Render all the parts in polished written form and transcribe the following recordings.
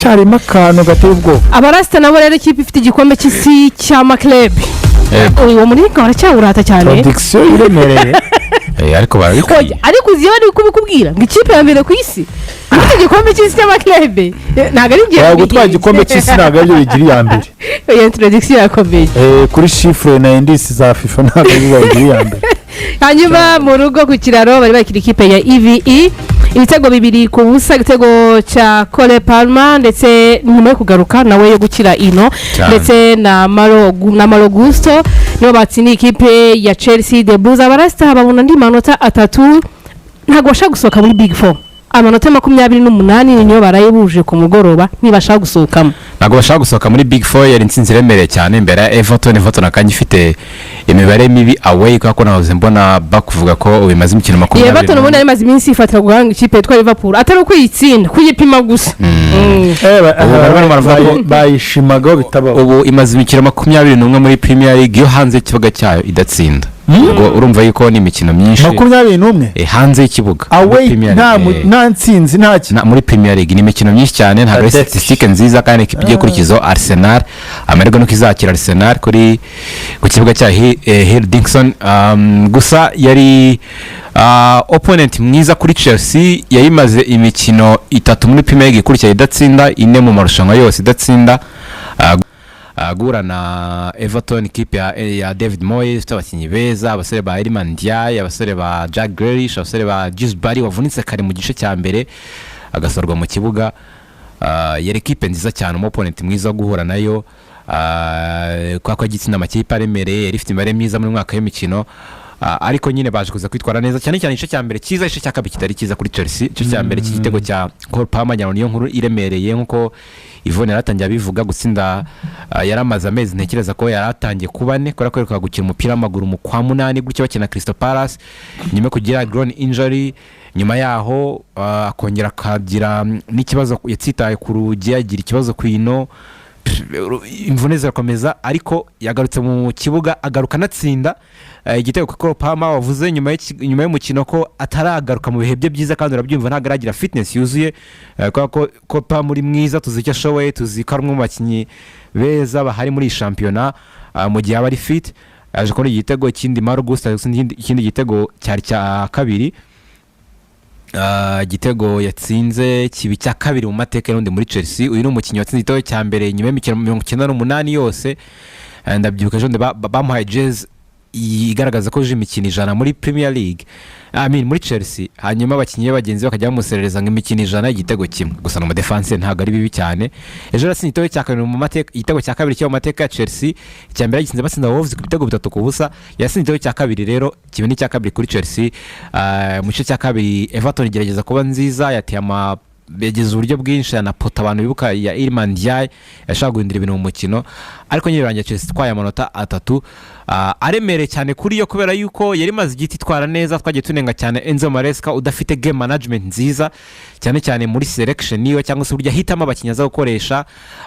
Cyarimo akantu gateye ubwoba. Abarasita nabo rero, ikipe ifite igikombe cy'isi cy'ama clubs, uwo muri baracyawurata cyane. Production iremereye. Ariko barabikwiye. Oya, ariko uzi iyo bari kubikubwira ngo ikipe ya mbere ku isi ifite igikombe cy'isi cy'ama clubs, ntabwo ari Oya, gutwara igikombe cy'isi ntabwo aribyo bigira iya mbere. Iyo introduction irakomeye. Kuri chiffre na indice za FIFA ntabwo aribyo bigira iya mbere. Hanyuma mu rugo ku kiraro bari bakira ikipe ya EVE, ibitego 2-0, igitego cya Cole Palmer, ndetse nyuma yo kugaruka nawe yo gukira ino, ndetse na Malo Gusto nibo batsindiye ikipe ya Chelsea. The Blues, abarasita babona andi manota 3, ntabwo bashaka gusohoka muri Big Four. Amanota 28 niyo barayibuje ku mugoroba, ntibashaka gusohokamo. Ntabwo bashaka gusohoka muri Big Four. Yari intsinzi iremereye cyane imbere ya Everton. Everton akanya ifite imibare mibi away, kubera ko nahoze mbona bakuvuga ko bimaze imikino Iyi 21. Everton ubundi yari imaze iminsi yifatira guhanga ikipe yitwa Liverpool, atari ukuyitsinda, kuyipima gusa. Ubu barimo baravuga ko- Bayishimagaho bitabaho. Ubu imaze imikino 21 muri Premier League yo hanze y'ikibuga cyayo idatsinda. Ubwo urumva yuko ni imikino myinshi. 21? Hanze y'ikibuga muri Away Premier nta League, nta ntsinzi, nta muri Premier League ni imikino myinshi cyane, ntabwo ari Adepti. statistique nziza. Kandi ikipe igiye gukurikizaho Arsenal, amahirwe nuko izakira Arsenal ku kibuga cya Hill Dickinson. Gusa yari opponent mwiza kuri Chelsea. Yari imaze imikino itatu muri Premier League ikurikira idatsinda, ine mu marushanwa yose idatsinda. Guhura na Everton, ikipe ya David Moyes ifite abakinnyi beza, abasore ba Iliman Ndiaye, abasore ba Jack Grealish, abasore ba Barry wavunitse kare mu gice cya mbere agasorwa mu kibuga. Yari ikipe nziza cyane, umu opponent mwiza wo guhura nayo. Kubera ko yagiye itsinda amakipe aremereye, yari ifite imibare myiza muri mwaka w'imikino. Ariko nyine baje kuza kwitwara neza cyane cyane igice cya mbere cyiza, igice cya kabiri kitari cyiza kuri Chelsea. Igice cya mbere cy'igitego cya Cole Palmer ngira ngo niyo nkuru iremereye, nk'uko Yvonne yaratangiye abivuga. Gutsinda, yari amaze amezi, ntekereza ko yari atangiye kuba ane, kubera ko yaherukaga gukina umupira w'amaguru mu kwa munani gutyo bakina Crystal Palace, nyuma yo kugira groin injury. Nyuma yaho akongera akagira n'ikibazo, yatsitaye ku rugi, agira ikibazo ku ino, imvune zirakomeza, ariko yagarutse mu kibuga, agaruka anatsinda igitego, kuko Palmer wavuze nyuma y'umukino ko ataragaruka mu bihe bye byiza, kandi urabyumva ntabwo aragira fitness yuzuye, kubera ko Palmer uri mwiza, tuzi icyo ashoboye, tuzi ko ari umwe mu bakinnyi beza bahari muri iyi shampiyona mu gihe aba ari fit. Yaje kubona igitego, ikindi Malo Gusto yaje gutsinda ikindi gitego cyari cya kabiri. Igitego yatsinze kiba icya kabiri mu mateka y'undi muri Chelsea. Uyu ni umukinnyi watsinze igitego cya mbere nyuma y'imikino 98 yose. Ndabyibuka ejo bundi bamuhaye jezi igaragaza ko yuje imikino 100 muri Premier League, I mean muri Chelsea, hanyuma abakinnyi be bagenzi be bakajya bamuserereza ngo imikino 100, igitego kimwe gusa, ni umudefanse, ntabwo ari bibi cyane. Ejo yatsinze igitego cya kabiri mu mateka, igitego cya kabiri cyo mu mateka ya Chelsea. Icya mbere yagitsinze batsinda Wolves ku bitego 3-0. Yatsinze igitego cya kabiri rero, kiba n'icya kabiri kuri Chelsea. Mu gice cya kabiri Everton igerageza kuba nziza, yateye ama yagize uburyo bwinshi anapota, abantu bibuka ya Iliman Ndiaye yashaka guhindura ibintu mu mukino, ariko nyine birangira Chelsea itwaye amanota 3 aremereye cyane kuri yo, kubera yuko yari imaze igiti itwara neza. Twagiye tunenga cyane Enzo Maresca udafite game management nziza, cyane cyane muri selection yiwe cyangwa se uburyo ahitamo abakinnyi aza gukoresha.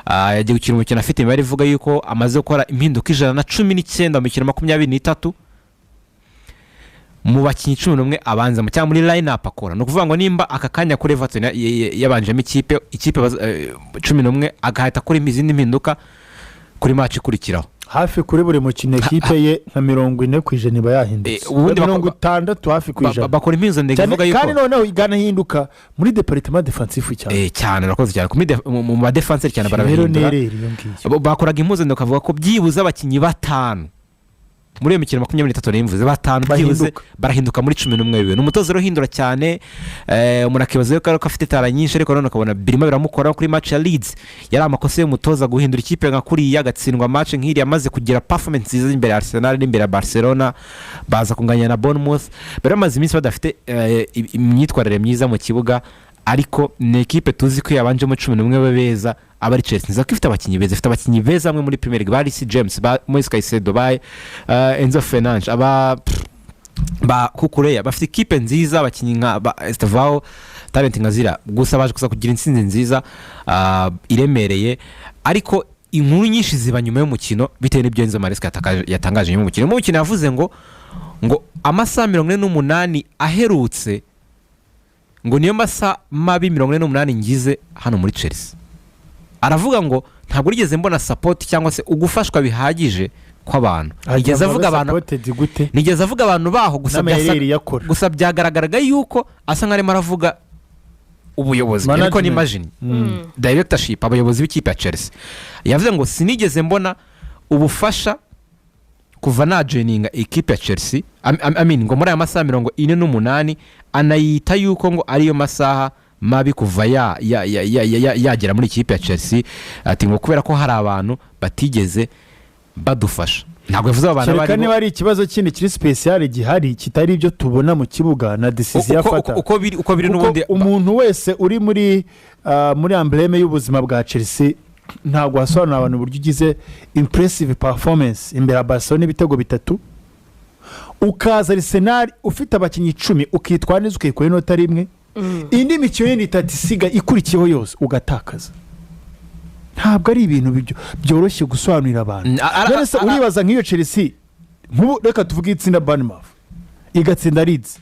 Yagiye gukina umukino afite imibare ivuga yuko amaze gukora impinduka 119 mu mikino 23 mu bakinnyi 11 abanzamo cyangwa muri line up akora. Ni ukuvuga ngo nimba aka kanya kuri Everton yabanjemo ikipe 11, agahita akora izindi mpinduka kuri match ikurikiraho. Hafi kuri buri mukino ekipe ye nka 40% iba yahindutse. Ubundi 60 hafi ku ijana. Bakora impinzandengo Cyane ivuga yuko kandi noneho iganahinduka muri département défensif cyane. Cyane, urakoze cyane. Mu badefanseri cyane Rero barabihindura. Nereri iyo ngiyo. Bakoraga impuzandengo bakavuga ko byibuze abakinnyi batanu muri iyo mikino 23 nimvuze, batanu byibuze Bahinduka. barahinduka muri 11 biwe. Ni umutoza rero uhindura cyane. Umuntu akibaza yuko ariko afite talent nyinshi, ariko nanone ukabona birimo biramukora. Kuri match ya Leeds yari amakosa y'umutoza guhindura ikipe nka kuriya, agatsindwa match nk'iriya amaze kugira performance nziza imbere ya Arsenal n'imbere ya Barcelona, baza kunganya na Bournemouth. Bari bamaze iminsi badafite imyitwarire myiza mu kibuga, ariko ni ekipe tuzi ko yabanjemo 11 be beza aba ari Chelsea nziza, ko ifite abakinnyi beza, ifite abakinnyi beza bamwe muri Premier League, ba Reece James, ba Moises Caicedo, ba Enzo Fernandez, aba ba Cucurella, bafite ikipe nziza, abakinnyi nka ba Estevao, talent nka ziriya. Gusa baje kuza kugira intsinzi nziza iremereye, ariko inkuru nyinshi ziba nyuma y'umukino bitewe n'ibyo Enzo Maresca yatangaje nyuma y'umukino. Nyuma y'umukino yavuze ngo amasaha 48 aherutse ngo niyo masaha mabi 48 ngize hano muri Chelsea. Aravuga ngo ntabwo rigeze mbona support cyangwa se ugufashwa bihagije kw'abantu. Nigeze avuga abantu, supported gute? Nigeze avuga abantu baho gusa. N'amayeri yakora. Gusa byagaragaraga yuko asa nk'arimo aravuga ubuyobozi, ariko Management. ni imagine directorship, abayobozi b'ikipe ya Chelsea. Yavuze ngo sinigeze mbona ubufasha kuva najoininga ikipe ya Chelsea. I mean, ngo muri aya masaha 48, anayita yuko ngo ariyo masaha mabi kuva yagera muri ikipe ya Chelsea. Ati ngo kubera ko hari abantu batigeze badufasha. Ntabwo yavuze abo bantu abo Kereka aribo. niba ari ikibazo kindi kiri spécial gihari kitari ibyo tubona mu kibuga na décision afata. Uko biri Kuko n'ubundi umuntu wese uri muri emblème y'ubuzima bwa Chelsea, ntabwo wasobanurira abantu uburyo ugize impressive performance imbere ya Barcelona, ibitego bitatu, ukaza Arsenal ufite abakinnyi 10, ukitwara neza, ukikora inota rimwe, indi mikino yindi itatu isiga ikurikiyeho yose ugatakaza. Ntabwo ari ibintu byoroshye gusobanurira abantu. None se uribaza nk'iyo Chelsea nk'ubu, reka tuvuge itsinda Bournemouth, igatsinda Leeds,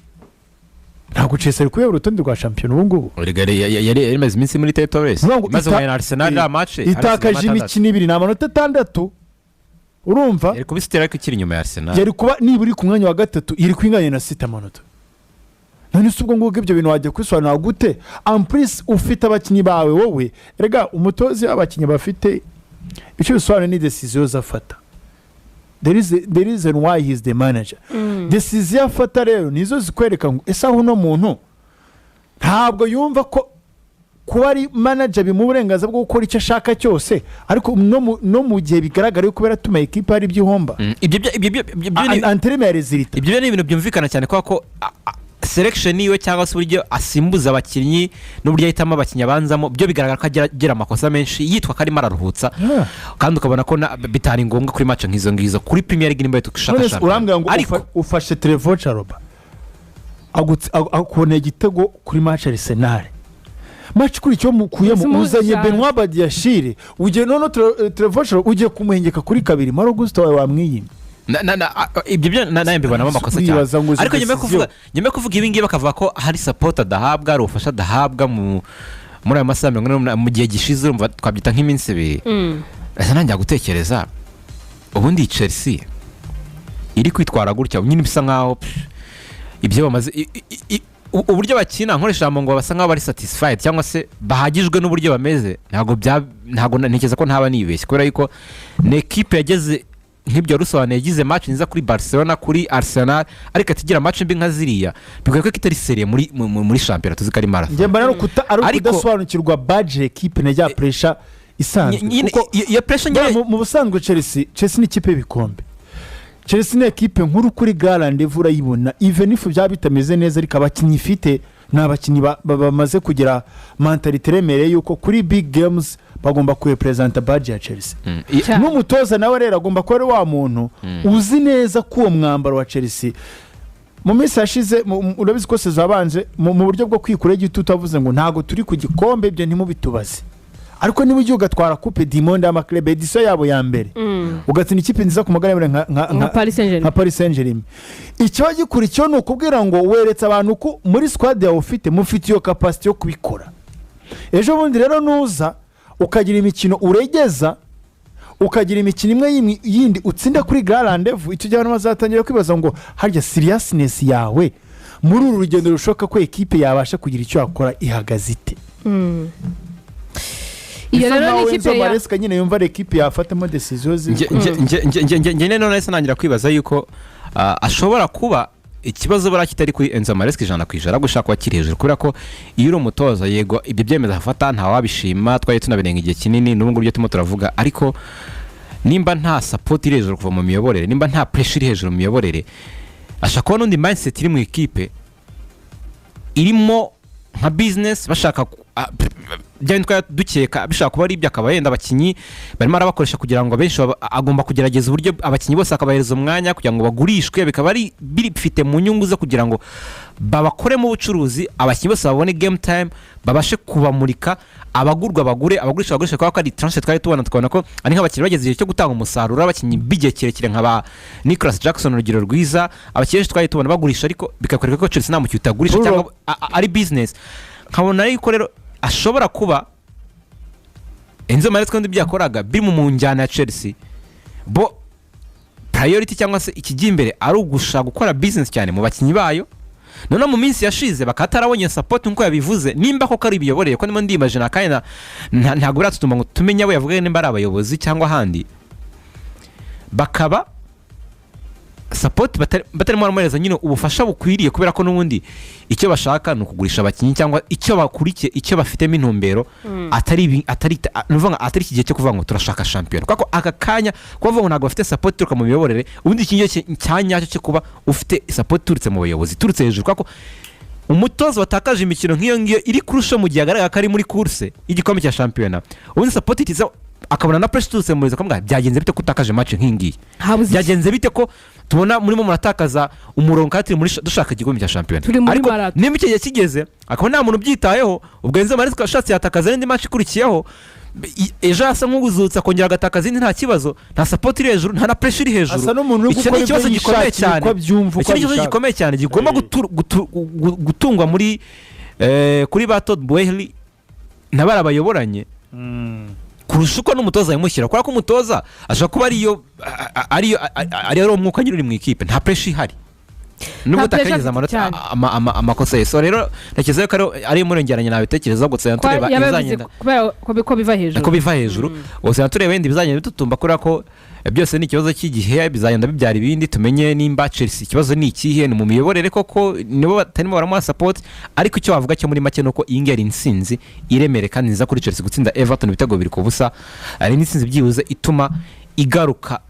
ntabwo Chelsea ari kubera urutonde rwa shampiyona ubu ngubu? Erega yari imaze iminsi muri title race. Vuga ngo imaze guhura na Arsenal iriya match. Itakaje imikino ibiri, ni amanota 6, urumva? Yari kuba isitera ariko ikiri inyuma ya Arsenal. Yari kuba nibura iri ku mwanya wa gatatu, iri kwinganya na City amanota. None se ubwo ngubwo ibyo bintu wajya kwisobanura gute? En plus ufite abakinnyi bawe wowe. Erega umutozi abakinnyi bafite icyo bisobanura ni décision afata. There is the reason why he is the manager. Décision afata rero nizo zikwereka ngo ese aho uno muntu ntabwo yumva ko kuba ari manager bimuha uburenganzira bwo gukora icyo ashaka cyose, ariko no mu gihe bigaragara yuko biratuma ekipa hari ibyo ihomba. Ibyo En termes ya résultat. Ibyo ni ibintu byumvikana cyane kubera ko selection yiwe cyangwa se uburyo asimbuza abakinnyi n'uburyo ahitamo abakinnyi abanzamo, byo bigaragara ko agira amakosa menshi yitwa ko arimo araruhutsa, kandi ukabona ko bitari ngombwa kuri match nk'izo ngizo kuri Premier League nimba dushaka None se shampiyona. urambwira ngo Ariko ufashe Trevoh Chalobah, akuboneye igitego kuri match Arsenal, match ikurikiyeho mukuyemo Simuzi uzanye cyane. Benoit Badiashile, ugiye none Trevoh Chalobah ugiye kumuhengeka kuri kabiri, Malo Gusto wawe wamwiyimye. Ibyo byo nawe mbibonamo amakosa cyane. Uribaza ngo izo Ariko nyuma yo decision- kuvuga ibi ngibi, bakavuga ko hari support adahabwa, hari ubufasha adahabwa muri ayo masaha 48 mu gihe gishize, urumva twabyita nk'iminsi 2. Ese nanjye gutekereza, ubundi iyi Chelsea iri kwitwara gutya nyine, bisa nkaho ibyo bamaze uburyo bakina, nkoresha ijambo ngo basa nkaho bari satisfied cyangwa se bahagijwe n'uburyo bameze, ntabwo ntekereza ko ntaba nibeshye, kubera yuko ni ekipe yageze nk'ibyo rusobanuye, yagize match nziza kuri Barcelona, kuri Arsenal, ariko atigira match mbi nka ziriya, bigoye ko itari sérieux muri shampiyona tuzi ko ari marathon. Njye mbona ari ukudasobanukirwa badge ekipe na rya pressure isanzwe. Nyine Kuko iyo pressure nyine. Mu busanzwe Chelsea ni ikipe y'ibikombe. Chelsea ni ekipe nkuru kuri garande, urayibona, even if byaba bitameze neza, ariko abakinnyi ifite ni abakinnyi bamaze kugira mentalité iremereye yuko kuri big games bagomba kurepresenta badge ya Chelsea. Cyane. N'umutoza nawe rero agomba kuba ari wa muntu uzi neza ko uwo mwambaro wa Chelsea mu minsi yashize, urabizi ko saison yabanje mu buryo bwo kwikuraho igitutu, avuze ngo ntabwo turi ku gikombe, ibyo ntimubitubaze, ariko niba ugiye ugatwara Coupe du Monde y'ama clubs, édition yabo ya mbere, ugatsinda ikipe nziza ku magana abiri nka Paris Saint-Germain. Nka Paris Saint-Germain, ikiba gikurikiyeho ni ukubwira ngo weretse abantu ko muri squad yawe ufite, mufite iyo capacité yo kubikora. Ejo bundi rero nuza ukagira imikino uregeza, ukagira imikino imwe yindi utsinda kuri grand rendez-vous, icyo gihe abantu bazatangira kwibaza ngo harya seriousness yawe muri uru rugendo rushoboka ko ekipe yabasha kugira icyo yakora ihagaze ite? Iyo Bisa rero ni nkaho ikipe Enzo ya Maresca nyine yumva ari ekipe yafatamo décision Nge none nahise nangira kwibaza yuko ashobora kuba ikibazo buriya kitari kuri Enzo Maresca 100%, ahubwo ushobora kuba kiri hejuru, kubera ko iyo uri umutoza, yego, ibyo byemezo afata ntawabishima, twari tunabirenga igihe kinini n'ubu ngubu ibyo turimo turavuga, ariko nimba nta support iri hejuru kuva mu miyoborere, nimba nta pressure iri hejuru mu miyoborere, ashobora kuba n'undi mindset iri mu ikipe irimo nka business bashaka bya bindi twari dukeka bishobora kuba ari ibyo, akaba yenda abakinnyi barimo arabakoresha kugira ngo abenshi agomba kugerageza uburyo abakinnyi bose akabahereza umwanya kugira ngo bagurishwe, bikaba ari bifite mu nyungu zo kugira ngo babakoremo ubucuruzi, abakinnyi bose babone game time, babashe kubamurika, abagurwa bagure, abagurisha bagurisha, kubera ko ari transfer twari tubona, tukabona ko ari nk'abakinnyi bageze igihe cyo gutanga umusaruro, abakinnyi b'igihe kirekire nka ba Nicolas Jackson, urugero rwiza, abakinnyi benshi twari tubona bagurisha, ariko bikakwereka ko Chelsea nta mukino utagurisha cyangwa ari business. Nkabona yuko rero ashobora kuba Enzo Maresca n'ibyo yakoraga biri mu njyana ya Chelsea, bo priority cyangwa se ikijya imbere ari ugushaka gukora business cyane mu bakinnyi bayo. Noneho mu minsi yashize bakaba atarabonye support nk'uko yabivuze, nimba koko ari ibiyoboreye, ko ndimo ndimagina kandi ntabwo biratutuma ngo tumenye abo yavuga, nimba ari abayobozi cyangwa ahandi, bakaba support batarimo baramuhereza nyine ubufasha bukwiriye, kubera ko n'ubundi icyo bashaka ni ukugurisha abakinnyi, cyangwa icyo bakurikiye, icyo bafitemo intumbero, atari atari ni ukuvuga ngo atari iki gihe cyo kuvuga ngo turashaka shampiyona, kuko aka kanya kubavuga ngo ntabwo bafite support ituruka mu miyoborere. Ubundi iki ngiki cya nyacyo cyo kuba ufite support iturutse mu bayobozi, iturutse hejuru, kuko umutoza watakaje imikino nk'iyo ngiyo iri kurusha mu gihe agaragara ko ari muri course y'igikombe cya shampiyona, ubundi support itiza akabona na pressure iturutse mu buyobozi, akamubwira: "Byagenze bite ko utakaje match nk'iyi ngiyi?" Habuze iki? Byagenze bite ko tubona murimo muratakaza umurongo kandi turi muri dushaka igikombe cya shampiyona? Turi muri Ariko marathon. nimba icyo gihe kigeze akaba nta muntu ubyitayeho, ubwo Enzo Maresca ashatse yatakaza n'indi match ikurikiyeho, ejo yasa nk'ubuzutse akongera agatakaza indi, nta kibazo, nta support iri hejuru, nta na pressure iri hejuru. Asa n'umuntu uri Icyo gukora ni ikibazo ibyo gikomeye yishakiye, cyane. uko abyumva, uko Icyo ni ikibazo abishaka. gikomeye cyane gigomba gutungwa muri kuri ba Todd Boehly n'abari abayoboranye kurusha uko n'umutoza yamushyira, kubera ko umutoza ashobora kuba ariyo umwuka nyine uri mu ikipe, nta pressure ihari nubwo Nta pressure utakagize amanota cyane. amakosa ye. So rero ntekereza ko ari murengeranye nabitekereza, gusa Ko tureba yaba yabivuze ibizagenda kubera ko biva hejuru. Ko biva hejuru. Gusa tureba wenda ibizagenda bitutumba, kubera ko byose ni ikibazo cy'igihe, bizagenda bibyara ibindi, tumenye nimba Chelsea ikibazo ni ikihe, ni mu miyoborere koko nibo batarimo baramuha support. Ariko icyo wavuga cyo muri make ni uko iyi ngiyi ari intsinzi iremereye kandi nziza kuri Chelsea, gutsinda Everton ibitego 2-0, ari n'intsinzi byibuze ituma igaruka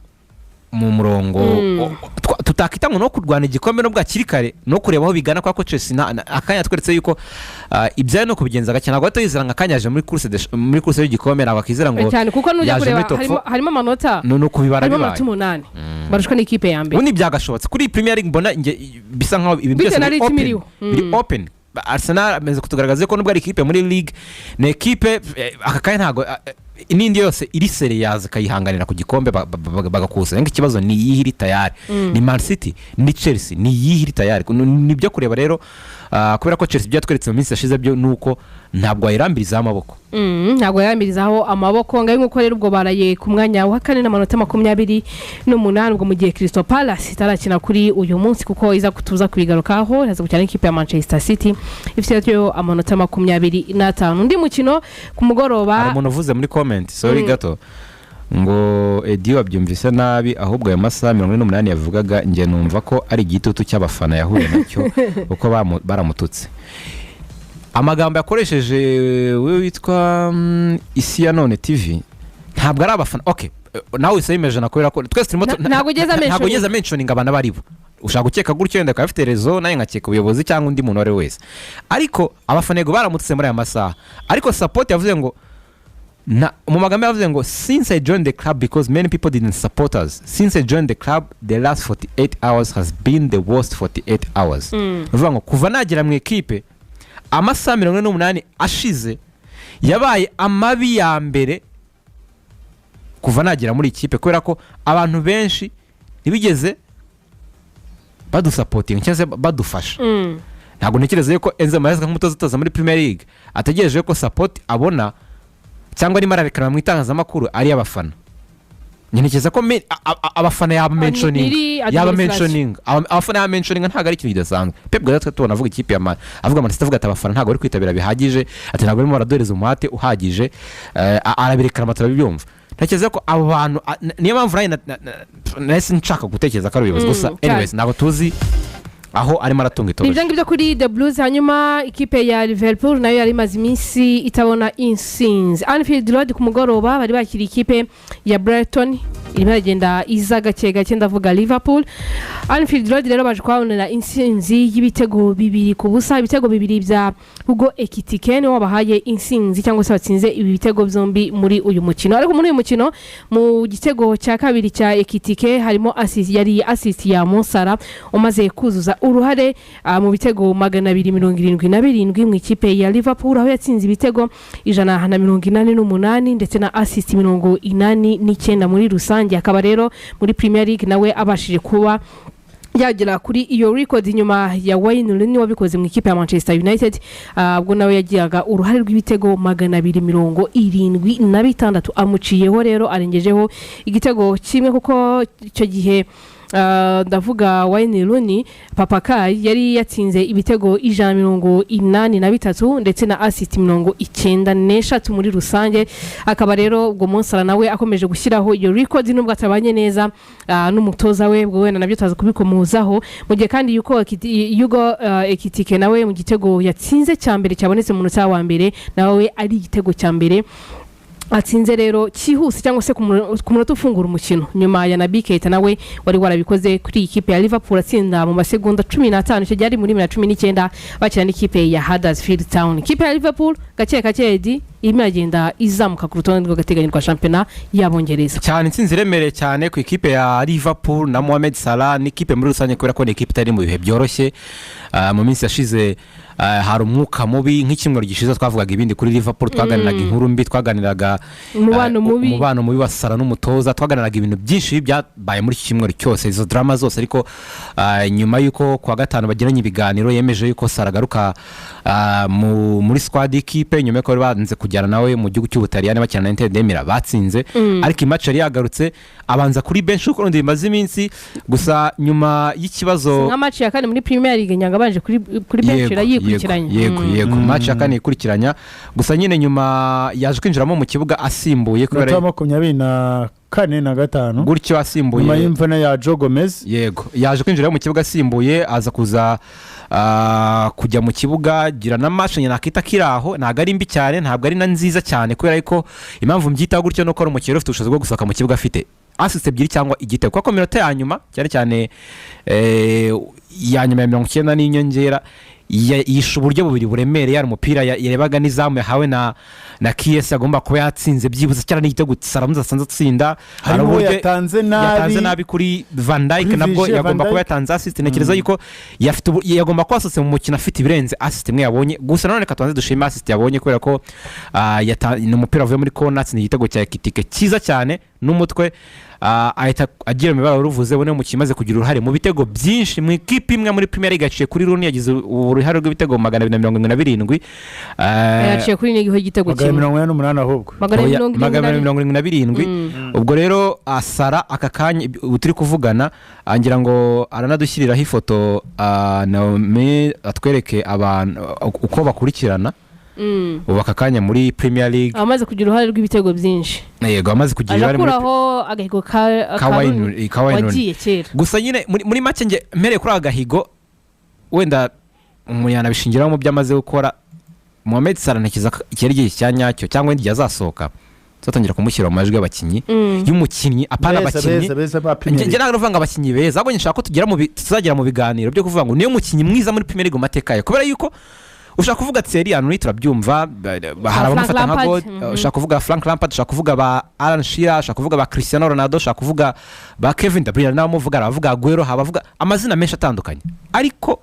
mu murongo tutakita ngo no kurwana igikombe nubwo hakiri kare, no kureba aho bigana, kubera ko Chelsea akanya tweretse yuko ibyayo no kubigenza gake, ntabwo bahita yizera ngo akanya yaje muri course y'igikombe, ntabwo akizera ngo Cyane, kuko nujya yaje kureba muri top four. Harimo amanota no kubibara harimo bibaye amanota 8 barushwa n'ikipe ya mbere. Ubundi byagashobotse kuri iyi Premier League, mbona nge bisa nkaho ibintu Bitewe byose na biri rythme open, iriho. biri open. Arsenal amaze kutugaragaza ko nubwo ari ikipe muri league, ni ekipe aka kanya ntabwo n'indi yose iri sere yaza ikayihanganira ku gikombe bagakusanya. Ariko ikibazo ni iyihe iri tayari? Ni Man City, ni Chelsea, ni iyihe iri tayari? Ni ibyo kureba rero, kubera ko Chelsea byatweretse mu minsi yashize byo ni uko ntabwo wayirambirizaho amaboko. Ntabwo yarambirizaho amaboko ngayo. Nk'uko rero ubwo baraye ku mwanya wa kane n'amanota 28, ubwo mu gihe Crystal Palace itarakina kuri uyu munsi, kuko iza kutuza kubigarukaho, iraza gukina n'ikipe ya Manchester City ifite yo amanota 25. Undi mukino ku mugoroba. Hari umuntu uvuze muri comment, sorry gato, ngo Edi wabyumvise nabi, ahubwo ayo masaha 48 yavugaga, njye numva ko ari igitutu cy'abafana yahuye nacyo, kuko baramututse. Amagambo yakoresheje we witwa Isi ya None TV, ntabwo ari abafana. Okay, nawe wese wimeje na kubera ko twese turimo Ntabwo ugeze ntabwo mentioning. ugeze mentioning abantu abo ari bo. Ushaka gukeka gutyo, wenda akaba afite raison, nawe nkakeka ubuyobozi cyangwa undi muntu uwo ari we wese. Ariko abafana yego baramutse muri aya masaha, ariko support yavuze ngo mu magambo yavuze ngo: "Since I joined the club, because many people didn't support us, since I joined the club, the last 48 hours has been the worst 48 hours." Ni ukuvuga ngo kuva nagera mu ikipe, amasaha 48 ashize yabaye amabi ya mbere kuva nagera muri ikipe, kubera ko abantu benshi ntibigeze badusupportinga cyangwa se badufasha. Ntabwo ntekereza yuko Enzo Maresca nk'umutoza utoza muri Premier League ategereje ko support abona cyangwa arimo ararekana mu itangazamakuru ari iy'abafana. Njye ntekereza ko abafana yaba mentioning iri yaba administration. mentioning abafana, yaba mentioning, ntabwo ari ikintu kidasanzwe. Pep Guardiola tubona avuga ikipe ya Man, avuga Man City, avuga ati abafana ntabwo bari kwitabira bihagije, ati ntabwo barimo baraduhereza umuhate uhagije, arabirekana turabyumva. Ntekereza ko abo bantu niyo mpamvu nanjye nahise nshaka gutekereza ko ari ubuyobozi gusa. Cyane. Anyways, ntabwo tuzi aho arimo aratunga Ni itoroshi. Ibyo ngibyo kuri The Blues. Hanyuma ikipe ya Liverpool nayo yari imaze iminsi itabona insinzi. Anfield Road ku mugoroba bari bakiriye ikipe ya Brighton irimo iragenda iza gake gake, ndavuga Liverpool. Anfield Road rero baje kuhabonera insinzi y'ibitego 2-0, ibitego bibiri bya Hugo Ekitike niwe wabahaye insinzi cyangwa se batsinze ibi bitego byombi muri uyu mukino. Ariko muri uyu mukino, mu gitego cya kabiri cya Ekitike harimo assist, yari assist ya Mo Salah umaze kuzuza uruhare mu bitego 277 mu ikipe ya Liverpool, aho yatsinze ibitego 188 ndetse na assist 89 muri rusange. Akaba rero muri Premier League nawe abashije kuba Yagera kuri iyo record nyuma ya Wayne Rooney wabikoze mu ikipe ya Manchester United. Ubwo nawe yagiraga uruhare rw'ibitego 276. Amuciyeho rero, arengejeho igitego kimwe, kuko icyo gihe, ndavuga Wayne Rooney, Papa Kai, yari yatsinze ibitego 183 ndetse na assist 93 muri rusange. Akaba rero ubwo Mo Salah nawe akomeje gushyiraho iyo record, nubwo atabanye neza n'umutoza we. Ubwo wenda nabyo tuza kubikomozaho. Mu gihe kandi yuko Hugo Ekitike nawe mu gitego yatsinze cya mbere cyabonetse mu munota wa mbere, nawe ari igitego cya mbere atsinze rero cyihuse, cyangwa se ku munota ufungura umukino, nyuma ya Naby Keita nawe wari warabikoze kuri iyi kipe ya Liverpool, atsinda mu masegonda 15. Icyo gihe ari muri 2019, bakina n'ikipe ya Huddersfield Town. Ikipe ya Liverpool gake gake, Edi, irimo iragenda izamuka ku rutonde rw'agateganyo rwa shampiyona y'Abongereza. Cyane, intsinzi iremereye cyane ku ikipe ya Liverpool na Mohamed Salah n'ikipe muri rusange, kubera ko ni ikipe itari mu bihe byoroshye. Mu minsi yashize hari umwuka mubi. Nk'icyumweru gishize twavugaga ibindi kuri Liverpool, twaganiraga inkuru mbi, twaganiraga umubano mubi. Umubano mubi wa Salah n'umutoza. Twaganiraga ibintu byinshi byabaye muri iki cyumweru cyose, izo drama zose. Ariko nyuma y'uko kuwa gatanu bagiranye ibiganiro, yemeje yuko Salah agaruka muri squad y'ikipe, nyuma y'uko bari banze kujyana nawe mu gihugu cy'Ubutaliyani bakina na Inter de Milan batsinze. Ariko i match yari yagarutse, abanza kuri bench, kuko urundi bimaze iminsi. Gusa nyuma y'ikibazo Nka match ya kane muri Premier League nyanga abanje kuri bench yikurikiranya. Yego, match ya kane yikurikiranya. Gusa nyine nyuma yaje kwinjiramo mu kibuga asimbuye Minota kubera 24 na 5 gutyo asimbuye. Nyuma y'imvune ya Joe Gomez. Yego, yaje kwinjira mu kibuga asimbuye, aza kuza kujya mu kibuga, gira na match nakita kiri aho. Ntabwo ari mbi cyane, ntabwo ari na nziza cyane, kubera ko impamvu mbyitaho gutyo nuko ari umukinnyi ufite ubushobozi bwo gusohoka mu kibuga afite assist ebyiri cyangwa igitego, kuko minota ya nyuma cyane cyane, ya nyuma ya 90 n'inyongera, yishe uburyo bubiri buremereye. Yari umupira yarebaga n'izamu yahawe na Kiyesi, agomba kuba yatsinze byibuze, cyane n'igitego Salah asanze atsinda. Hari Harimo uburyo yatanze nabi. Yatanze nabi kuri Van Dijk. Kuri Nabwo Virgil van yagomba kuba Dijk. yatanze assist. Ntekereza yuko yagomba kuba asohotse mu mukino afite ibirenze assist imwe yabonye. Gusa nanone reka tubanze dushime assist yabonye, kubera ko ni umupira wavuye muri corner, atsinda igitego cya Ekitike cyiza cyane n'umutwe, ahita agira imibare uruvuze. We umukinnyi umaze kugira uruhare mu bitego byinshi mu ikipe imwe muri Premier League, yaciye kuri Rooney, yagize uruhare rw'ibitego 277. Yaciye kuri n'igihe igitego Magana kimwe. 48 ahubwo. Magana Oya, mirongo magana irindwi 77. Ubwo rero Salah aka kanya ubu turi kuvugana, ngira ngo aranadushyiriraho ifoto, Naomi, atwereke abantu uko bakurikirana ubu aka kanya muri Premier League. Amaze kugira uruhare rw'ibitego byinshi. Yego, amaze kugira Aje uruhare muri akuraho agahigo ka ka Rooney Ka Wayne Rooney. wagiye kera. Gusa nyine muri make, nge mpereye kuri aka gahigo, wenda umuntu yanabishingiraho mu byo amaze gukora. Mohamed Salah, ntekereza ko iki ari igihe cya nyacyo, cyangwa wenda igihe azasohoka tuzatangira kumushyira mu majwi y'abakinnyi, y'umukinnyi, apana Beza, abakinnyi. beza, beza ba Premier Njye League. ntabwo ndavuga ngo abakinnyi beza, ahubwo nshaka ko tuzagera mu biganiro byo kuvuga ngo niyo mukinnyi mwiza muri Premier League mu mateka ye, kubera yuko ushaka kuvuga Thierry Henry turabyumva, hari abamufata nka Lampard, God. Ushaka kuvuga Frank Lampard, ushaka kuvuga ba Alan Shearer, ushaka kuvuga ba Cristiano Ronaldo, ushaka kuvuga ba Kevin De Bruyne, n'abamuvuga, aravuga Aguero, abavuga amazina menshi atandukanye. Ariko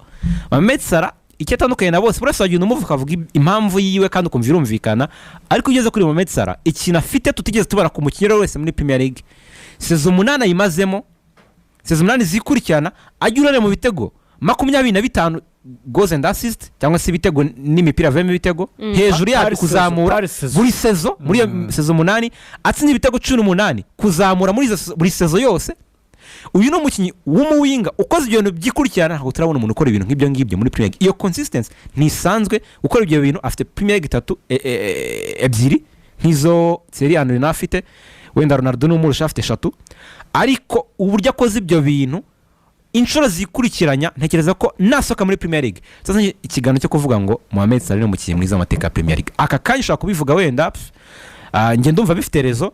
Mohamed Salah icyo atandukanye na bose, buri wese wagenda umuvuga akavuga impamvu yiwe kandi ukumva irumvikana. Ariko iyo ugeze kuri Mohamed Salah, ikintu afite tutigeze tubara ku mukinnyi uwo ari we wese muri Premier League, saison 8 ayimazemo, saison 8 zikurikirana ajya uruhare mu bitego 25, goals and assist, cyangwa se ibitego n'imipira avuyemo ibitego, hejuru yabyo Par saison, kuzamura par saison. Buri saison, muri iyo saison 8 atsinze ibitego 18 kuzamura muri buri saison yose. Uyu ni umukinnyi w'umuwinga ukoze ibyo bintu byikurikirana. Ntabwo turabona umuntu ukora ibintu nk'ibyo ngibyo muri Premier League. Iyo consistency ntisanzwe gukora ibyo bintu. Afite Premier League itatu, ebyiri nk'izo Thierry Henry nawe afite, wenda Ronaldo n'umurusha afite eshatu. Ariko uburyo akoze ibyo bintu inshuro zikurikiranya, ntekereza ko nasohoka muri Premier League sasa ikiganiro cyo kuvuga ngo Mohamed Salah ni umukinnyi mwiza w'amateka ya Premier League, aka kanya ushobora kubivuga wenda pf, njye ndumva bifite raison,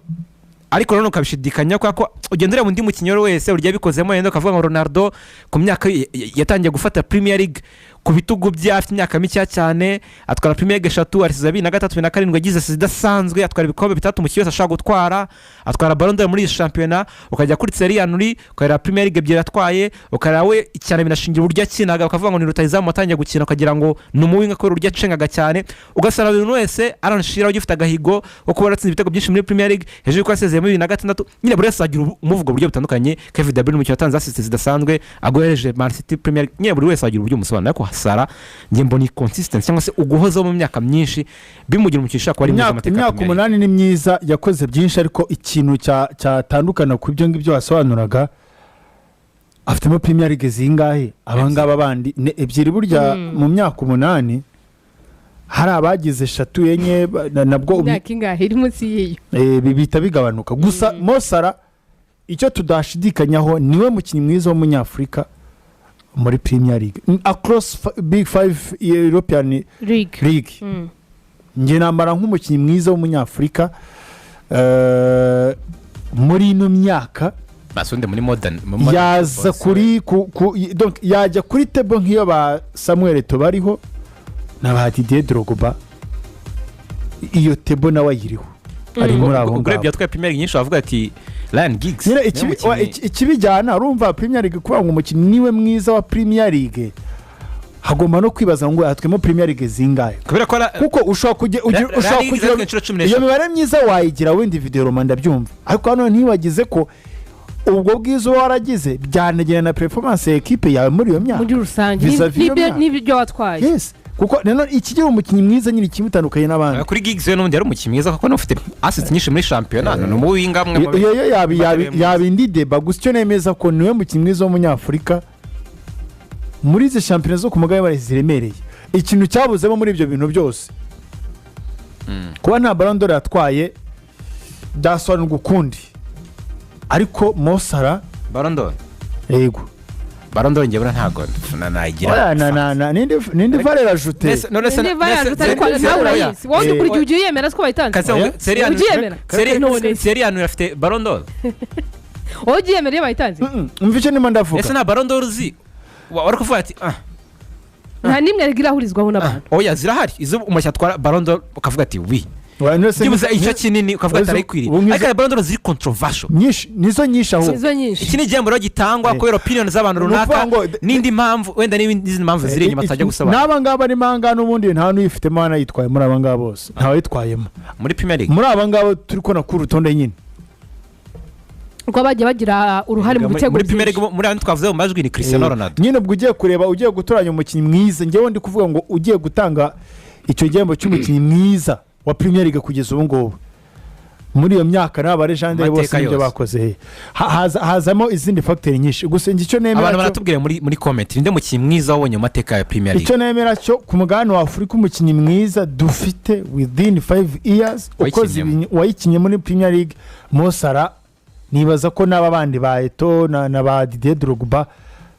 ariko nanone ukabishidikanya, kubera ko ugenda ureba undi mukinnyi uwo ari we wese uburyo yabikozemo, wenda ukavuga ngo Ronaldo ku myaka ye yatangiye gufata Premier League. Ku bitugu bye, afite imyaka mikeya cyane, atwara Premier League eshatu, arisiza 2003, 2007, yagize season idasanzwe, atwara ibikombe bitatu mu cyose ashobora gutwara, atwara Ballon d'Or muri iyi shampiyona. Ukajya kuri Thierry Henry, ukareba Premier League ebyiri atwaye, ukareba we cyane binashingira uburyo akinaga, bakavuga ngo ni rutahizamu watangiye gukina, ukagira ngo ni umuwinger kubera uburyo acengaga cyane. Ugasanga buri muntu wese, Alan Shearer ugifite agahigo ko kuba yaratsinze ibitego byinshi muri Premier League hejuru y'uko yasezeye muri 2006 nyine, buri wese agira umuvugo buryo butandukanye. Kevin De Bruyne, umukino watanze assist zidasanzwe, agohereje Man City Premier League nyine, buri wese agira uburyo umusobanura. Ariko Salah njye mbona iyi consistency cyangwa se uguhozaho mu myaka myinshi bimugira umukinnyi ushobora kuba ari mwiza mu mateka ya Imyaka Premier League. 8 ni myiza, yakoze byinshi, ariko ikintu cyatandukana ku ibyo ngibyo wasobanuraga, afitemo Premier League zingahe? Abangaba bandi ni ebyiri. Burya mu myaka 8 hari abagize eshatu, enye, nabwo Imyaka ingahe iri munsi y'iyo? Bihita bigabanuka. Gusa Mo Salah, icyo tudashidikanyaho, niwe mukinnyi mwiza w'umunyafurika muri Premier League across big five European League. League. Njye nambara nk'umukinnyi mwiza w'umunyafurika muri ino myaka. Basunde muri modern mu modern Yaza football. kuri ku donc yajya kuri table nk'iyo ba Samuel Eto'o bariho na ba Didier Drogba, iyo table nawe ayiriho, ari muri abo Ubwo ngabo. urebye yatwaye Premier League nyinshi, wavuga ati Ryan Giggs Nyine niwe mukinnyi. Ikibijyana, urumva Premier League, kuvuga ngo umukinnyi niwe mwiza wa Premier League, hagomba no kwibaza ngo atwemo Premier League zingahe? Kubera ko Kuko ushobora ushobora Ryan Giggs kugira yatwaye inshuro cumi iyo n'eshatu. mibare myiza wayigira wenda individuellement, ndabyumva, ariko hano ntiwagize ko ubwo bwiza uba waragize byanagena na performance ya ekipe yawe muri iyo myaka. Muri rusange. Vis-a-vis iyo myaka. N'ibyo watwaye. Yes, kuko nanone ikigira umukinnyi mwiza nyine ikimutandukanye n'abandi. Kuri Giggs we n'ubundi yari umukinnyi mwiza, kuko n'ufite assist nyinshi muri shampiyona, ni umuwinger amwe mu Iyo yo batari yaba indi débat. Gusa icyo nemeza ko niwe mukinnyi mwiza w'umunyafurika muri izi shampiyona zo ku mugabane ziremereye. Ikintu cyabuzemo muri ibyo bintu byose, kuba nta Ballon d'Or yatwaye, byasobanurwa ukundi, ariko Mo Salah Ballon d'Or. Yego. Ballon d'Or njye buriya ntabwo nayigira. Oya, na nindi valeur ajoutée. None se Niba yaje ariko nawe urayizi wowe, ukurikiye ugiye uyemera ko bayitanze. Oya. Ubyemera? None se. Thierry Henry afite Ballon d'Or. Wowe ugiye yemera iyo bayitanze? Umva icyo ndimo ndavuga. Ese nta Ballon d'Or uzi wari kuvuga ati ah? Nta n'imwe ariko irahurizwaho n'abantu. Oya, zirahari izo umushyira atwara Ballon d'Or ukavuga ati oui. Oya, none se Byibuze icyo kinini ukavuga ati arayikwiriye. Ubu Ariko hari Ballon d'Or ziri controversial. Nyinshi, nizo nyinshi ahubwo. Izo nyinshi. Iki ni igihembo rero gitangwa kubera opinion z'abantu Ni runaka ukuvuga ngo n'indi mpamvu wenda, n'izindi mpamvu ziri inyuma tutajya gusobanura. N'aba ngaba barimo aha ngaha n'ubundi nta n'uyifitemo hanayitwaye. Muri aba ngaba bose ntawayitwayemo. Muri Premier League? Muri aba ngaba turi kubona kuri urutonde nyine. Kuko bagiye bagira uruhare mu bitego Muri Premier byinshi. League, muri abo twavuze mu majwi, ni Cristiano Ronaldo. Nyine ubwo ugiye kureba, ugiye gutoranya umukinnyi mwiza, njyewe ndi kuvuga ngo ugiye gutanga icyo gihembo cy'umukinnyi mwiza wa Premier League kugeza ubu ngubu muri iyo myaka, n'aba legendary bose Amateka n'ibyo yose. bakoze, hazamo izindi facteur nyinshi. Gusa njye icyo nemera Abantu baratubwira muri comment, ninde mukinnyi mwiza wabonye mu mateka ya Premier League? Icyo nemera cyo, ku mugabane wa Afurika, umukinnyi mwiza dufite within 5 years ukoze Wayikinnyemo. wayikinnye muri Premier League, Mo Salah. Nibaza ko n'aba bandi ba Eto'o na ba Didier Drogba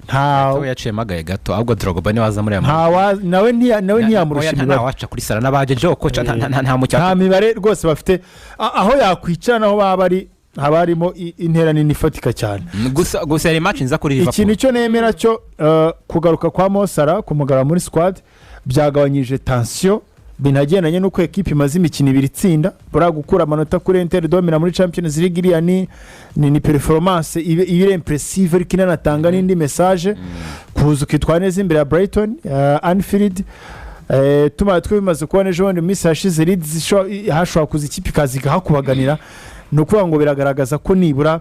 nta Eto'o yaciyemo agahe gato, ahubwo Drogba niwe waza muri aya nta nawe nawe ntiyamurusha Oya, nta imibare. waca kuri Salah n'abaje Joe Kocha, nta mukinnyi. Nta mibare rwose bafite. Aho yakwicara naho baba bari haba harimo intera nini ifatika cyane. Gusa yari match nziza kuri Ikintu Liverpool. icyo nemera cyo, kugaruka kwa Mo Salah kumugara muri squad byagabanyije tension, binagendanye n'uko ekipi imaze imikino ibiri itsinda. Buriya gukura amanota kuri Inter de Milan muri Champions League, iriya ni performance iba impressive, ariko inanatanga n'indi message. Kuza ukitwara neza imbere ya Brighton Anfield, tumara twe bimaze kubona ejo bundi mu minsi yashize Leeds hashobora kuza ikipe ikaza ikahakubaganira. Ni ukuvuga ngo biragaragaza ko nibura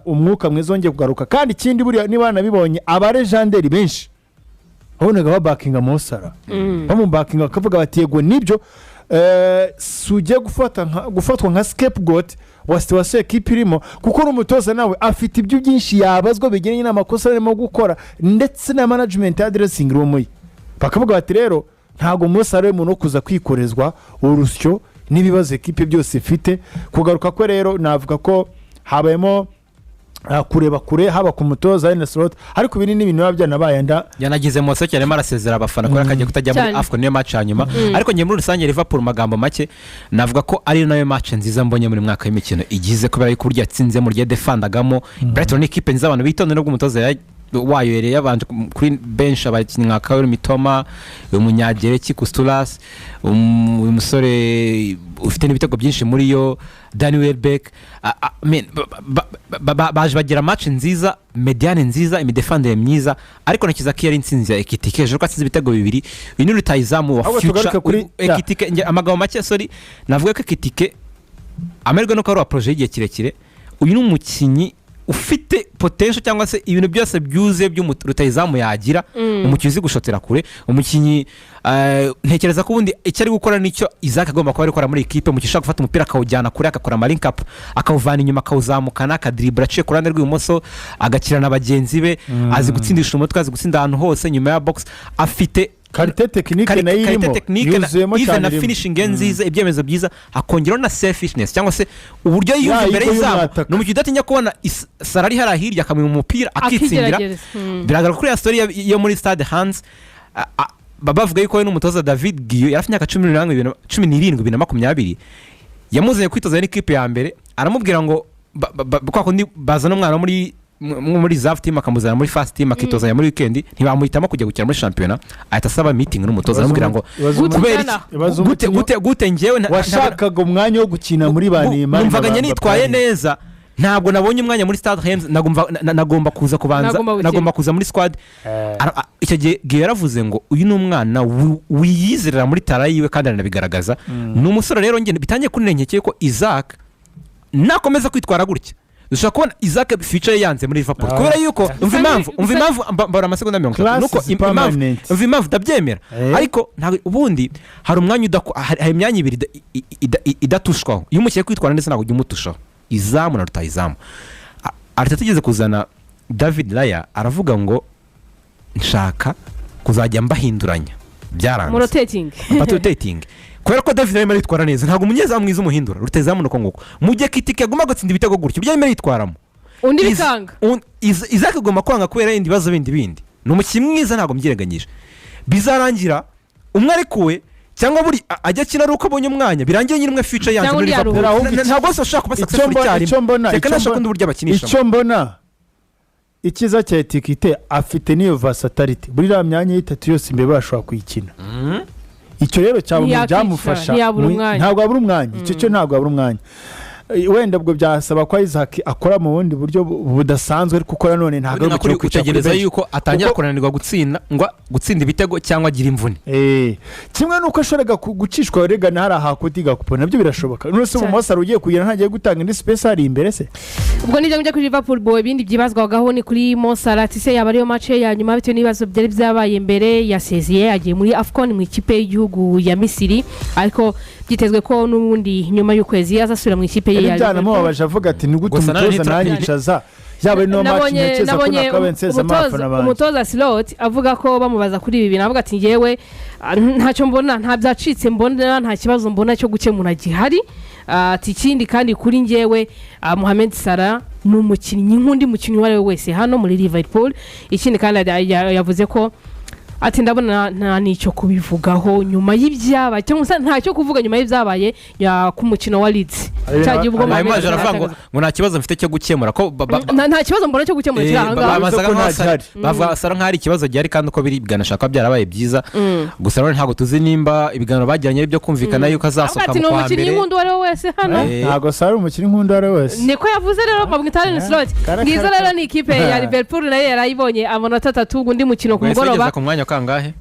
umwuka mwiza wongeye kugaruka. Kandi ikindi, buriya niba banabibonye, abalegendary benshi wabonaga babackinga Mo Salah, bamubackinga bakavuga bati yego nibyo, si ugiye gufatwa nka scapegoat wa situation ekipa irimo, kuko n'umutoza nawe afite ibyo byinshi yabazwa bigendanye n'amakosa arimo gukora ndetse na management ya dressing room ye. Bakavuga bati rero ntabwo Mo Salah ari umuntu wo kuza kwikorezwa urusyo n'ibibazo ekipe byose ifite. Kugaruka kwe rero navuga ko habayemo kureba kure, haba ku mutoza Arne Slot, ariko ibi ni ibintu biba byanabaye nda Yanagize mose cyane, arimo arasezera abafana kubera ko agiye kutajya muri AFCON, niyo match ya nyuma. Ariko njye muri rusange Liverpool, mu magambo make, navuga ko ari nayo match nziza mbonye muri mwaka w'imikino igize, kubera yuko uburyo yatsinzemo, uburyo yadefendagamo Brighton ni ikipe nziza abantu bitonde, nubwo umutoza wayo yari yabanje kuri bench abakinnyi nka Kaoru Mitoma, umunyagereki Kostoulas, uyu musore ufite n'ibitego byinshi muri yo Danny Welbeck. I mean, baje bagira match nziza, médiane nziza, imidefandire myiza, ariko ntekereza ko iyo ari intsinzi ya Ekitike hejuru ko atsinze ibitego bibiri. Uyu ni rutayizamu wa Ahubwo future. tugaruke kuri- Ekitike, amagambo make, sorry, navuga ko Ekitike amahirwe nuko ari uwa projet y'igihe kirekire. Uyu ni umukinnyi ufite potential cyangwa se ibintu byose byuzuye by'umurutayizamu yagira, umukinnyi uzi gushotera kure, umukinnyi ntekereza ko ubundi icyo ari gukora nicyo Isak agomba kuba ari gukora muri ikipe. Umukinnyi ushobora gufata umupira akawujyana kure, agakora ama link up, akawuvana inyuma, akawuzamukana, akadiribura aciye ku ruhande rw'ibumoso, agakina na bagenzi be, azi gutsindisha umutwe, azi gutsinda ahantu hose nyuma ya box, afite qualité technique nayo irimo, technique na yuzuyemo even cyane na irimo. finishing ye nziza, ibyemezo byiza, hakongeraho na selfishness cyangwa se uburyo yiyumva Ya, imbere ego y'izamu. y'umwataka. Ni umukinnyi udatinya kubona Salah ari hariya hirya, akamuha umupira akitsindira. Akigerageza. Biragaragara kuri ya story yo muri Stade Reims. Bavuga yuko we n'umutoza David Guion, yari afite imyaka 17, 17, 2020 yamuzanye kwitoza n'ikipe ya mbere, aramubwira ngo kwa kundi bazana umwana wo muri reserve team akamuzana muri first team akitozanya muri weekend, ntibamuhitamo kujya gukina muri shampiyona, ahita asaba meeting n'umutoza, aramubwira ngo Ibaze Gute kubera ujyana? iki? Ibaze Gute umukinnyi gute njyewe washakaga umwanya wo gukina muri ba Neymar na numvaga ba njye nitwaye Mbappé. neza, ntabwo nabonye umwanya muri Stade Reims, nagomba kuza kubanza, Nagomba gukina. nagomba kuza muri squad. Icyo gihe Guion yaravuze ngo uyu ni umwana wiyizerera muri talent yiwe kandi aranabigaragaza. Ni umusore rero njye bitangiye kuntenkekeye ko Isak nakomeza kwitwara gutya, dushobora kubona Isak future ye yanze muri Liverpool. Ah. Kubera yuko umva impamvu, umva impamvu, mbara amasegonda 30. Class Nuko is impamvu, permanent. umva impamvu ndabyemera. Ariko ntabwo ubundi hari umwanya hari imyanya ibiri idatushwaho. Iyo umukinnyi kwitwara neza ntabwo ujya umutushaho, izamu na rutayizamu. Arteta atigeze kuzana David Raya, aravuga ngo nshaka kuzajya mbahinduranya, byaranze. Mu rotating. Rotating, kubera ko David arimo aritwara neza, ntabwo umunyezamu mwiza umuhindura rutayizamu. Nuko nguko mu gihe Ekitike agomba gutsinda ibitego gutyo ibyo arimo aritwaramo, undi bikanga. Isak agomba kwanga kubera ibindi bibazo bindi. Ni umukinnyi mwiza, ntabwo mbyirenganyije. Bizarangira umwe arekuwe cyangwa buri ajya akina ari uko abonye umwanya, birangiye nyine umwe future yanze Cyangwa muri undi Liverpool. yaruhutse. Ntabwo bose bashobora kuba Icyo successful icyarimwe. icyo mbona Reka icyo nashaka mbona undi buryo abakinishamo. Icyo mbona, icyiza cya Ekitike, afite n'iyo versatility muri iriya myanya y'itatu yose imbere bashobora kuyikina. Icyo rero cyaba mu Ntiyakwicara, byamufasha ntiyabura umwanya. Ntabwo abura umwanya, icyo cyo ntabwo abura umwanya. Wenda ubwo byasaba ko Isak akora mu bundi buryo budasanzwe, ariko ukora none ntabwo ari Ubundi umukino wo nakuri kwicara kuri utegereza bench. yuko atangira kunanirwa gutsinda, ngo gutsinda ibitego cyangwa agira imvune. Kimwe n'uko ashoboraga gucishwa regana hari ahakuti Gakpo, nabyo birashoboka. None se Cyane. Mo Salah ugiye kugira ntagiye gutanga indi space hari imbere se? Ubwo nibyo ngibyo kuri Liverpool. Bo ibindi byibazwagaho ni kuri Mo Salah, ati se yaba ariyo match ye ya nyuma bitewe n'ibibazo byari byabaye mbere? Yasezeye agiye muri AFCON mu ikipe y'igihugu ya Misiri, ariko byitezwe ko n'ubundi nyuma y'ukwezi azasubira mu ikipe ye Yari ya Liverpool. byanamubabaje, avuga ati ni gute Gusa nanone umutoza nanyicaza, yaba ari no match ntekereza ko Nabonye nakabaye nsezamo abafana banjye. Umutoza Slot avuga ko bamubaza kuri ibi bintu, avuga ati ngewe ntacyo mbona, nta byacitse mbona, nta kibazo mbona cyo gukemura gihari. Ati ikindi kandi kuri ngewe, Mohamed Salah ni umukinnyi nk'undi mukinnyi uwo ari we wese hano muri Liverpool. Ikindi kandi yavuze ko ati ndabona nta n'icyo kubivugaho nyuma y'ibyabaye, cyangwa se ntacyo kuvuga nyuma y'ibyabaye ku mukino wa Leeds cyagiye ubwo Hanyuma Mohamed aje Salah aravuga ngo ngo nta kibazo mfite cyo gukemura ko Nta kibazo mbona cyo gukemura kiri aha ngaha. Basaga Ko nkaho nta gihari. Bavuga Salah nkaho hari ikibazo gihari, kandi uko biri bwanashaka byarabaye byiza. Gusa nanone ntabwo tuzi nimba ibiganiro bagiranye ari byo kumvikana yuko Avuga azasohoka ati mu ni kwa umukinnyi mbere. nk'undi uwo ari we wese hano. Ntabwo Salah ari umukinnyi nk'undi uwo ari we wese. Niko yavuze rero, bamwita Arne Slot. Kara, Ngizo kara, rero kara. ni ikipe ya Liverpool, nayo yarayibonye amanota atatu. Undi mukino ku Wese mugoroba yageze ku mwanya wa kangahe?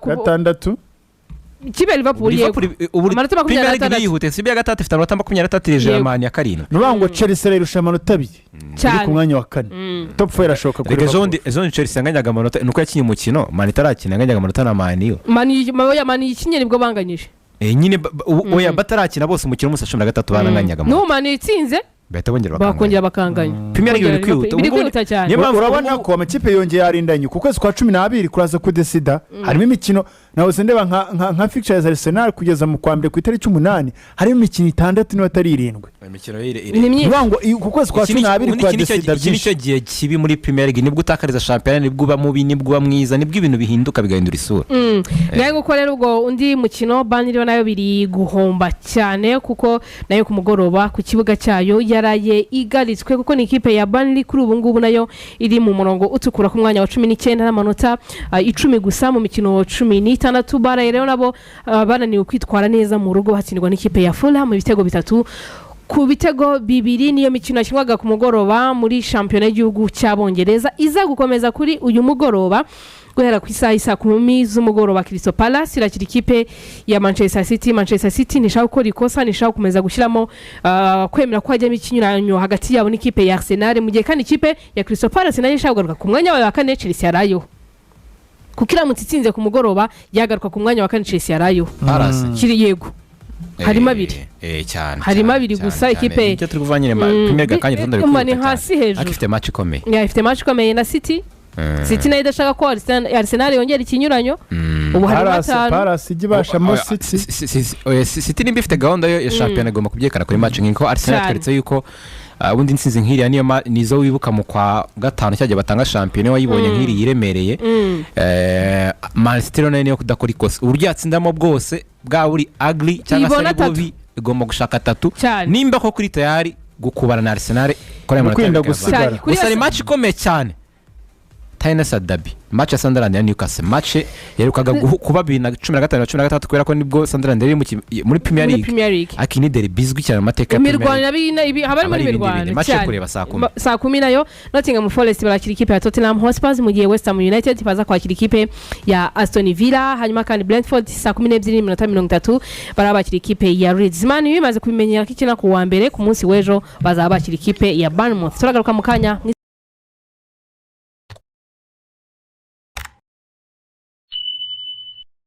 Gatandatu. Ikipe ya Liverpool, yego. Liverpool ubu Amanota Premier League 26. yihute, si iya gatatu, ifite amanota 23, hejuru ya Yego. Man ya karindwi. Ni ukuvuga ngo Chelsea irarusha amanota 2, iri Cyane. ku mwanya wa kane. Top 4 irashoboka kuri Reka Liverpool. ejo bundi Chelsea yanganyaga amanota, nuko yakinye umukino Man itarakina, yanganyaga amanota na Man U. Mani ikinye nibwo banganyije. Nyine oya, batarakina bose umukino w'umunsi wa 13 baranganyaga amanota. N'ubu Mani itsinze Bahita bongera bakanganya. Bakongera bakanganya. Premier League biri kwihuta. Biri Ubu ngubu kwihuta cyane. Niyo mpamvu Urabona ko amakipe yongeye yarindanye ku kwezi kwa 12 kuraza kudesida. Harimo imikino nahoze ndeba nka fixture za Arsenal kugeza mu kwa mbere ku itariki 8, harimo imikino itandatu niba atari irindwi. Imikino ye Ni myinshi. Ni ukuvuga ngo ku kwezi kwa 12 Ubundi kwa iki desida iki nicyo byinshi. gihe kibi muri Premier League, nibwo utakariza shampiyona, nibwo uba mubi, nibwo uba mwiza, nibwo ibintu bihinduka, bigahindura isura. Ngaho nguko rero, ubwo undi mukino, Burnley nayo biri guhomba cyane, kuko nayo ku mugoroba ku kibuga cyayo yaraye igaritswe, kuko ni ikipe ya Burnley kuri ubu ngubu nayo iri mu murongo utukura ku mwanya wa 19 n'amanota 10 gusa mu mikino 16. Baraye rero nabo bananiwe kwitwara neza mu rugo, hatsindwa n'ikipe ya Fulham ibitego 3 ku bitego 2. Niyo mikino yakinwaga ku mugoroba muri shampiyona y'igihugu cy'Abongereza. Iza gukomeza kuri uyu mugoroba guhera ku isaha isa 10 z'umugoroba, Crystal Palace irakira ikipe ya Manchester City. Manchester City ntishaka gukora ikosa, ntishaka gukomeza gushyiramo kwemera ko hajyamo ikinyuranyo hagati yabo n'ikipe ya Arsenal, mu gihe kandi ikipe ya Crystal Palace nayo ishaka kugaruka ku mwanya wayo wa kane Chelsea yarayeho, kuko iramutse itsinze ku mugoroba yagaruka ku mwanya wa kane Chelsea yarayeho. Palace. Kiri yego, harimo abiri. Cyane. Harimo cyane, abiri cyane, gusa, cyane. ikipe- Nicyo turi kuvuga nyine, Premier League akanya urutonde umva ni ruri kwihuta hasi cyane. hejuru. Ariko ifite match ikomeye. Ya, ifite match ikomeye na City. City nayo idashaka ko Arsenal yongera ikinyuranyo. Ubu harimo Palace atanu. Palace ijya ibashamo City. Oya, City nimba ifite gahunda yo ya shampiyona, igomba kubyerekana kuri match nk'iko Arsenal yatweretse yuko ubundi intsinzi nk'iriya niyo nizo wibuka mu kwa gatanu cyagiye batanga shampiyona wayibonye nk'iriya iremereye. Man City rero nayo niyo kudakora ikosa, uburyo yatsindamo bwose, bwaba buri ugly cyangwa se Ibona ari atatu. bubi, igomba gushaka atatu Cyane. nimba ko kuri tayari gukubana na Arsenal kuri ayo manota Kwirinda abiri gusigara. Cyane. Kuri Gusa hari match ikomeye cyane, Tyneside Derby, match ya Sunderland na Newcastle, match yaherukaga kuba 2015 na 16, kubera ko nibwo Sunderland yari muri Premier Muri League. Premier League. Ariko iyi ni derby izwi cyane mu mateka ya Premier Imirwano League. haba harimo Aba ari ibindi n'imirwano bindi. Match yo cyane. kureba saa 10. Saa 10 nayo Nottingham Forest barakira ikipe ya Tottenham Hotspur, mu gihe West Ham United baza kwakira ikipe ya Aston Villa. Hanyuma kandi Brentford saa 12:30 baraba bakira ikipe ya Leeds. Man U imaze kubimenyera ko ikina ku wa mbere, ku munsi w'ejo bazaba bakira ikipe ya Bournemouth. Turagaruka mu kanya.